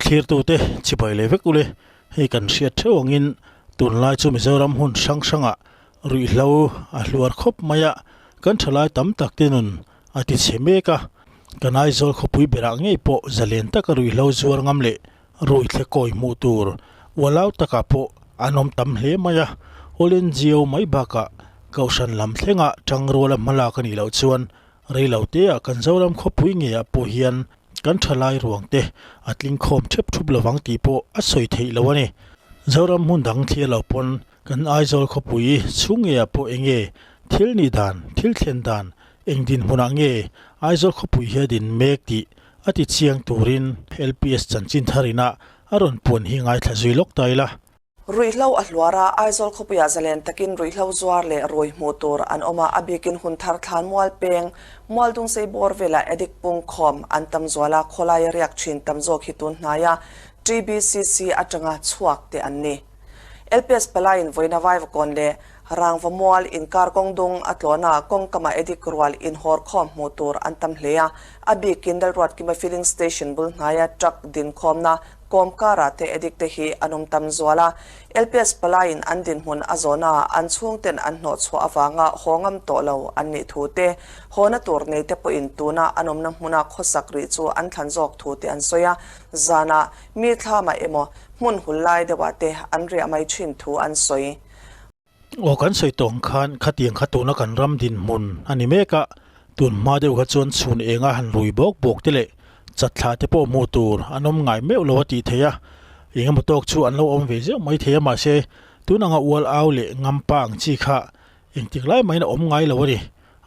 Thlirtute chibai leh vek ule, hei kan hriat theuh angin tunlai chu Mizoram hmun hrang hrangah ruihhlo a hluar khawp mai a, kan thalai tam tak te nun a ti chhe mek a, kan Aizawl khawpui berah ngei pawh zalen taka ruihhlo zuar ngam leh ruithle kawi hmuh tur ualau takah pawh an awm tam hle mai a, All NGO mai bakah Kohhran lam thlenga tangruala hmalak a nih loh chuan Reilo teah kan Zoram khawpui ngeiah pawh hian kan thalai ruang te a tling khawm thep thup lovang tih pawh a sawi theih lo a ni. Zoram hmun dang thlir lo pawn kan Aizawl khawpui chhung ngeiah pawh eng nge thil nih dan, thil thlen dan, eng dinhmunah nge Aizawl khawpui hi a din mek tih a ti chiang turin LPS chanchin thar inah a rawn puan hi ngaithla zui lawk ta ila. Ruihhlo a hluar a, Aizawl khawpuiah zalen takin ruihhlo zuar leh rui hmuh tur an awm a, a bikin hun thar thlan mual peng, mual dungsei bawr velah addict pung khawm an tam zual a, khawlaia riak thin tam zawk hi tun hnaia TBCC atanga chhuak te an ni. LPS palaiin vawiina Vaivakawn leh Rangva mual inkar kawng dung a tlawhna kawngkama addict rual inhawr khawm hmuh tur an tam hle a, a bikin Lalruatkima Filling Station bul hnaia truck dinkhawmna Kawm karah te addict te hi an awm tam zual a, LPS palaiin an dinhmun a zawhna ah an chhungten an hnawh chhuah avanga haw ngam tawh lo an nih thu te, hawna tur nei te pawhin tuna an awmna hmuna khawsak rih chu an thlan zawk thu te an sawi a, zanah mi thlamah emaw hmun hul lai deuhah te an riah mai thin thu an sawi. Aw kan sawi tawng khan khatiang kha tuna kan ram dinhmun a ni mek a, tun hma deuh kha chuan chhun enga han rui bawk bawk te leh chatthla te pawh hmuh tur an awm ngai meuh lo a tih theih a, engemaw tawk chu an lo awm ve zeuh mai thei a mahse tun anga ual au leh ngam pa ang chi kha engtik lai mahin a awm ngai lo a ni.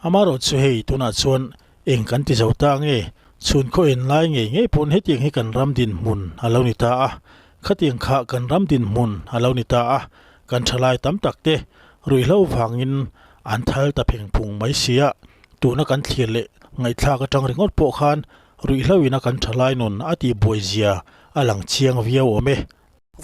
Amaherawh chu hei tunah chuan eng kan ti zo ta nge chhun khaw en lai ngei ngei pawn hetiang hi kan ram dinhmun a lo ni ta a, khatiang kha kan ram dinhmun a lo ni ta a. Kan thalai tam tak te ruihhlo vangin an thal ta pheng phung mai sia, tuna kan thlir leh ngaihthlak atang ringawt pawh khan ruihhlo ina kan thalai nun a tih buai zia a lang chiang viau awm e.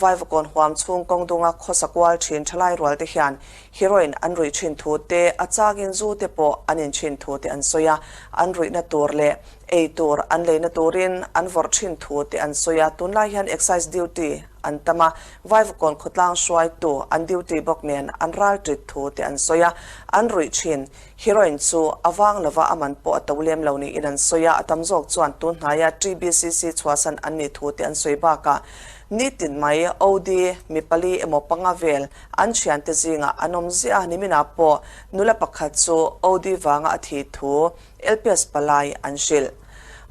Vaivakawn huam chhung kawng dunga khawsa kual thin thalai rual te hian heroin an ruih thin thu te, a changin zu te pawh an in thin thu te an sawi a, an ruihna tur leh ei tur an leina turin an vawrh thin thu te an sawi a, tunlai hian excise duty an tam a, Vaivakawn khawtlang hruaitu an duty bawk nen an ral ṭit thu te an sawi a, an ruih ṭhin. Heroin chu a vang lova a man pawh a to lem lo niin an sawi a, a tam zawk chuan tun hnaia TBCC chhuahsan an nih thu te an sawi bakah nitin mai OD mi pali emaw panga vel an ṭhiante zingah an awm ziah a, niminah pawh nula pakhat chu OD vanga a thih thu LPS palai an hrilh.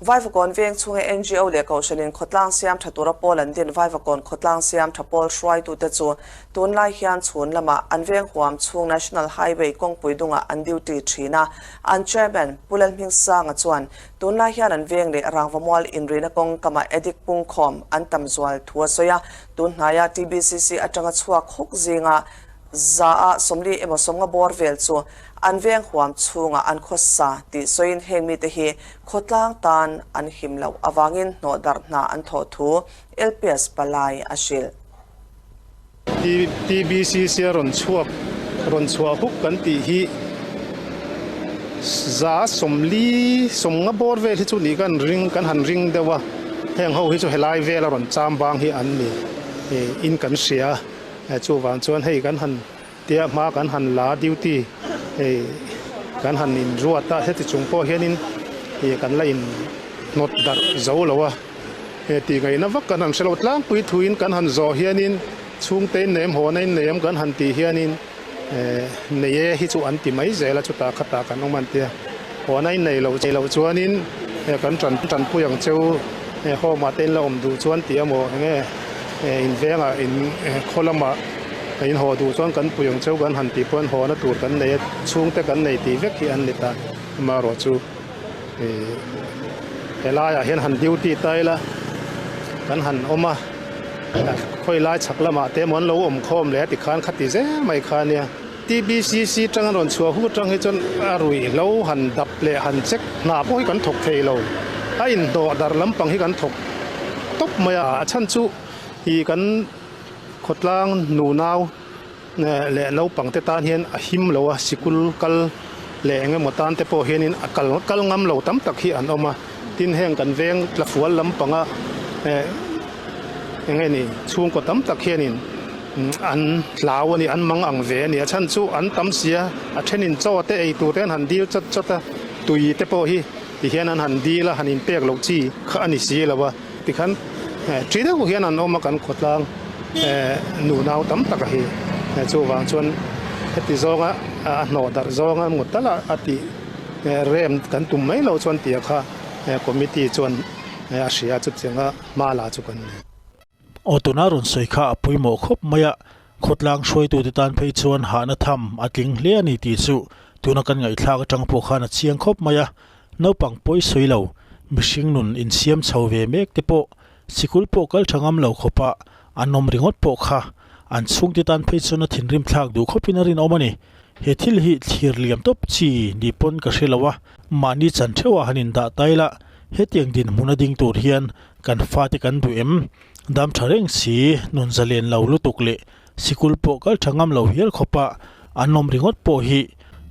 Vaivakawn veng chhunga NGO leh Kohhranin khawtlang siam tha tura pawl an din Vaivakawn khawtlang siam tha pawl hruaitute chu tunlai hian chhun lamah an veng huam chhung National Highway kawngpui dungah an duty thin a. An Chairman Pu Lalhmingsanga chuan tunlai hian an veng leh Rangvamual inrina kawng kamah addict pungkhawm an tam zual thu a sawi a. Tun hnaia TBCC atanga chhuak huk zinga za-a 40 emaw 50 bawr vel chu An veng huam chhungah an khawsa tih sawiin heng mite hi khawtlang tan an him loh avangin hnawh darh hna an thawh thu LPS palai a hrilh. TBCC a rawn chhuak rawn chhuah huk kan tih hi 40 sawmnga bawr vel hi chu nih kan ring kan han ring deuh a, heng ho hi chu helai vela rawn cham bang hi an ni in kan hria chuvang chuan hei kan han Tia hma kan han la duty hei kan han in ruat a, heti chung pawh hianin ih kan la in hnawt darh zo lo a, he tih ngaihna vak kan han hre lo tlangpui thuin kan han zawh hianin chhungte in neim haw na in neim kan han tih hianin eh nei e hi chu an ti mai zel a chutah khatah kan awm an tia haw na in nei lo nei loh chuanin eh kan tan tanpui ang cheu eh home ah te in la awm duh chuan tih emaw enge eh in vengah in khaw lamah. Ka in haw duh chuan kan pui ang cheu kan han tih pawhin hawna tur kan nei a, chhungte kan nei tih vek hi an ni ta. Amaherawh chu ih helaiah hian han duty ta ila kan han awm a, khawi lai chhak lamah te emaw an lo awm khawm leh a tikhan khati zel mai kha a nia. TBCC tang an rawn chhuah huk atang hi chuan a ruihhlo han dap leh han check hna pawh hi kan thawk thei lo, a inhnawh darh lampang hi kan thawk tawp mai a, a chhan chu ih kan. Khawtlang nunau leh naupangte tan hian a him lo a, sikul kal leh eng emaw tan te pawh hianin a kal kal ngam lo tam tak hi an awm a. Tin heng kan veng tlafual lampanga eh Eng nge ni chhungkaw tam tak hianin an hlau a ni, an mang ang ve a ni. A chhan chu an tam si a, a thenin chaw te ei tur te an han dil chawt chawt a, tui te pawh hi ti hian an han dil a, han inpek loh chi kha a ni si lo a. Tikhan ṭi deuh hian an awm a kan khawtlang nunau tam tak a hi. Chuvang chuan heti zawnga a hnawh darh zawnga ngawt tal a tih rem kan tum mai loh chuan tia kha committee chuan a hria chutianga hma la chu kan ni. Aw tuna rawn sawi kha a pawimawh khawp mai a, khawtlang hruaitute tan phei chuan hahna tham a tling hle a ni tih chu tuna kan ngaihthlak atang pawh khan a chiang khawp mai a, naupang pawi sawi lo, mihring nun insiam chho ve mek te pawh sikul pawh kal tha ngam lo khawpa an awm ringawt pawh kha an chhungte tan phei chuan a thinrim thlak duh khawpin a rinawm a ni. He thil hi thlir liam tawp chi ni pawn ka hre lo a, mahni chan theuhah han indah ta ila hetiang dinhmun a ding tur hian kan fate kan duh em? Dam tha reng si, nun zalen lo lutuk leh sikul pawh kal tha ngam lo hial khawpa an awm ringawt pawh hi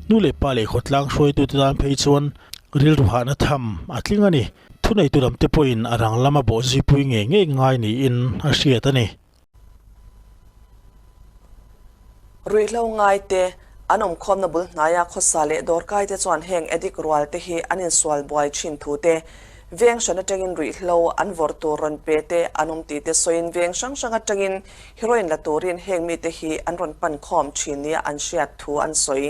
nu leh pa leh khawtlang hruaitute tan phei chuan rilru hahna tham a tling a ni. Thuneitu lamte pawhin a rang lama bawhzipui ngei ngei ngai niin a hriat a ni. Ruihhlo ngaite an awmkhawmna bul hnaia khawsa leh dawrkaite chuan heng addict rual te hi an insual buai thin thu te, veng hran atangin ruihhlo an vawrh tur rawn pe te an awm tih te sawiin veng hrang hrang atangin heroin la turin heng mite hi an rawn pan khawm thin nia an hriat thu an sawi.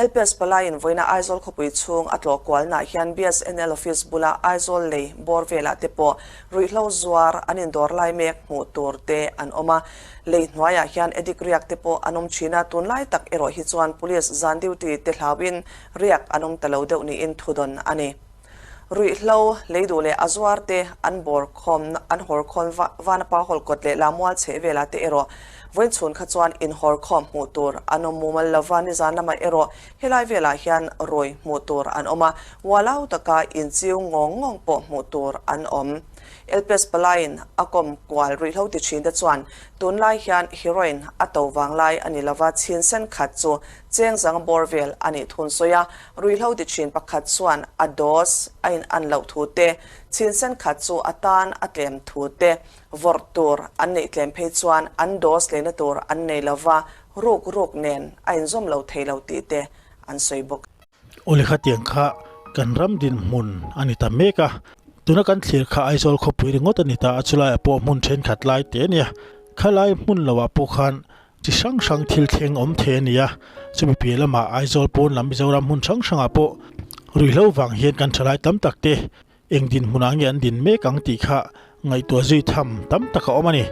LPS palaiin vawiina Aizawl khawpui chhung a tlawh kualnaah hian BSNL office bula Aizawl lei bawr velah te pawh Ruihhlo zuar an indawr lai mek hmuh tur te an awm a, lei hnuaiah hian addict riak te pawh an awm thin a, tunlai tak erawh hi chuan police zan duty te hlauhin riak an awm ta lo deuh niin thudawn a ni. Ruihhlo lei duh leh a zuar te an bawr khawm an hawr khawn Vanapa Hall kawt leh Lamual chheh velah te erawh vawiin chhun kha chuan inhawr khawm hmuh tur an awm mumal lova, nizan lamah erawh helai velah hian rawi hmuh tur an awm a, Ualau taka inchiu ngawng ngawng pawh hmuh tur an awm. LPS palaiin a kawm kual ruihhlo ti thin te chuan tunlai hian heroin a to vanglai a ni lova, chhin sen khat chu cheng zang bawr vel a nih thun sawi a, ruihhlo ti thin pakhat chuan a dose a in an loh thu te, chhin sen khat chu a tan a tlem thu te, vawrh tur an neih tlem phei chuan an dose leina tur an nei lova, ruk ruk nen a inzawm lo thei lo tih te an sawi bawk. Aw lehkha tiang kha kan ram dinhmun a ni ta mek a, tuna kan thlir kha Aizawl khawpui ringawt a ni ta a, chulaiah pawh hmun thenkhat lai te a nia, khalai hmun loah pawh khan chi hrang hrang thil thleng awm thei a ni a, chumi piah lamah Aizawl pawn lam Mizoram hmun hrang hrangah pawh ruihhlo vang hian kan thalai tam tak te Eng dinhmunah nge an din mek ang tih kha ngaihtuah zui tham tam tak a awm a ni.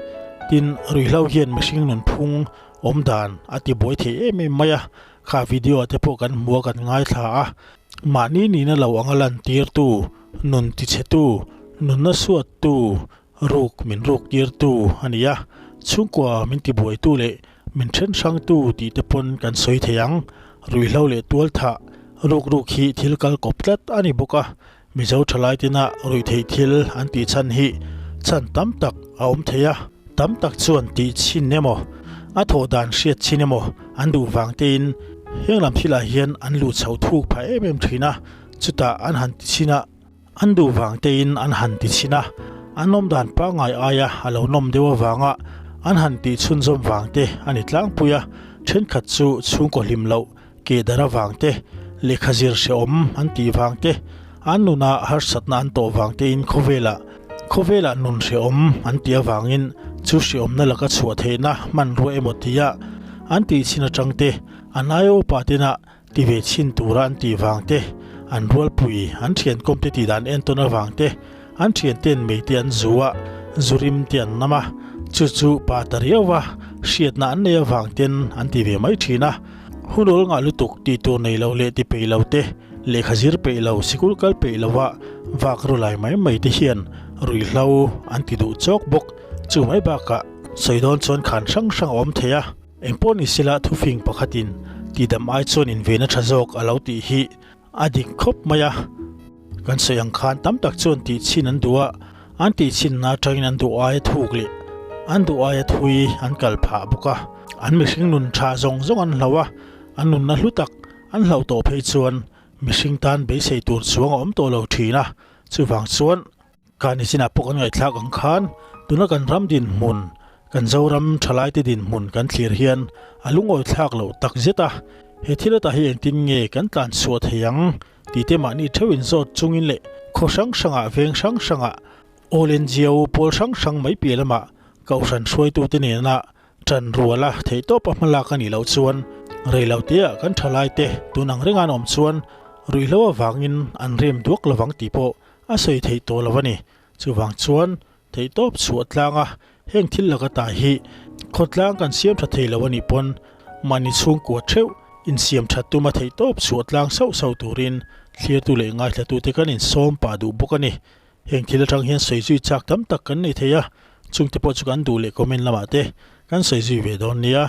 Tin, ruihhlo hian mihring nunphung awm dan a ti buai thei em em mai a, kha video ah te pawh kan hmu a kan ngaithla a, mahni nihna lo anga lantirtu, nun tichhetu, nunna suattu, ruk min ruk tirtu a ni a, chhungkua min ti buaitu leh min then hrangtu tih te pawn kan sawi thei ang. Ruihhlo leh tualthah ruk ruk hi thil kal kawp tlat a ni bawk a, Mizo thalai tina ruihtheih thil an tih chhan hi chhan tam tak a awm thei a, tam tak chuan tih chhin emaw, a thawh dan hriat chhin emaw an duh vang tein heng lam thilah hian an luh chho thuk phah em em thin a, chutah an han ti chhin a, an duh vang tein an han ti chhin a, an awm dan pangngai aia a lo nawm deuh avanga an han tih chhunzawm vang te a ni tlangpui a, thenkhat chu chhungkaw hlim loh Ke dar avang te, lehkha zir hrehawm an tih vang te, an nuna harsatna an tawh vang tein khawvelah khawvelah nun hrehawm an tih avangin chu hrehawmna laka chhuah theihna hmanrua emaw tia an tih chhin atang te, an aia upa tena ti ve chhin tura an tih vang te, an rualpui an thiankawm te tih dan entawn avang te, an thianten meite an zu a, zu rim te an nam a, chu chu pa ta riauva hriatna an nei avang ten an ti ve mai thin a. Hun awl ngah lutuk tih tur nei lo leh ti peih lo te, lehkha zir peih lo, sikul kal peih lo a vak ru lai mai mai te hian ruihhlo an ti duh chawk bawk. Chu mai bakah sawi dawn chuan khan hrang hrang a awm thei a, engpawh ni sela thufing pakhatin tihdam ai chuan invenna tha zawk a lo tih hi a dik khawp mai a. Kan sawi ang khan tam tak chuan tih chhin an duh a, an tih chhinna atangin an duh aia thuk leh an duh aia thui an kal phah bawk a. An mihring nun tha zawng zawng an hloh a, an nunna hlu tak an hloh tawh phei chuan mihring tan beisei tur chuang a awm tawh lo thin a, chuvang chuan Ka nichinah pawh kan ngaihthlak ang khan Tuna kan ram dinhmun, kan Zoram thalaite dinhmun kan thlir hian a lungawi thlak loh tak zet a. He thil atah hi engtin nge kan tlan chhuah thei ang tih te mahni theuh inzawt chungin leh khaw hrang hrangah veng hrang hrangah Awl NGO pawl hrang hrang mai piah lamah Kohhran hruaitute nena ṭan ruala theihtawpa hmalak a nih loh chuan reiloteah kan ṭhalaite tun ang renga an awm chuan ruihhlo avangin an rem duak lovang tih pawh a sawi theih tawh lo a ni. Chuvang chuan theihtawp chhuah tlanga heng thil laka ta hi khawtlang kan siam ṭha thei lo a nih pawn mahni chhungkua ṭheuh insiam ṭhat tuma theihtawp chhuah tlang sauh sauh turin thlirtu leh ngaithlatute kan insawm pah duh bawk a ni. Heng thil atang hian sawi zui chak tam tak kan nei thei a, chungte pawh chu kan duh leh comment lamah te kan sawi zui ve dawn nia.